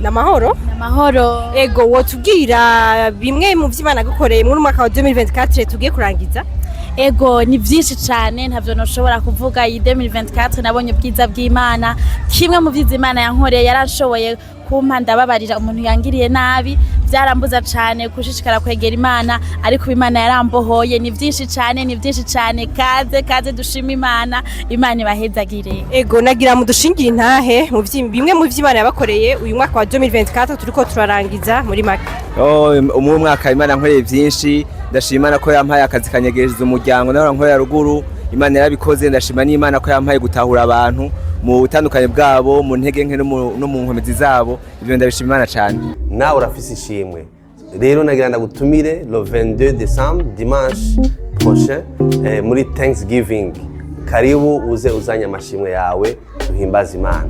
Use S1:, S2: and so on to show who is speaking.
S1: Namahoro?
S2: Amahoro.
S1: Ego, wotubwira bimwe mu vy'Imana gukoreye muri umwaka wa 2024 tugiye kurangiza?
S2: Ego, ni byinshi cyane, ntavyo noshobora kuvuga. Iyi 2024 nabonye ubwiza bw'Imana. Kimwe mu vyiza Imana yankoreye, yaranshoboye kumpa ndababarira umuntu yangiriye nabi. Byarambuza cyane gushishikara kwegera Imana, ariko ubu Imana yarambohoye. Ni byinshi cyane, ni byinshi cyane. Kaze, kaze dushime Imana. Imana ibahezagire.
S1: Ego, nagira mudushingire intahe mu bimwe mu vy'Imana yabakoreye uyu mwaka wa 2024 turiko turarangiza muri make.
S3: Oh, mu mwaka Imana yankoreye byinshi. Ndashima Imana ko yampaye akazi kanyegereza umuryango nawe nkorera ruguru. Imana yarabikoze. Ndashima n'Imana ko yampaye gutahura abantu mu butandukanye bwabo, mu ntege nke no mu nkomezi zabo. Ibyo ndabishima Imana cyane.
S4: Nawe urafise ishimwe. Rero nagira ndagutumire le 22 décembre, dimanche prochain, muri Thanksgiving. Karibu uze uzanye amashimwe yawe, duhimbaze Imana.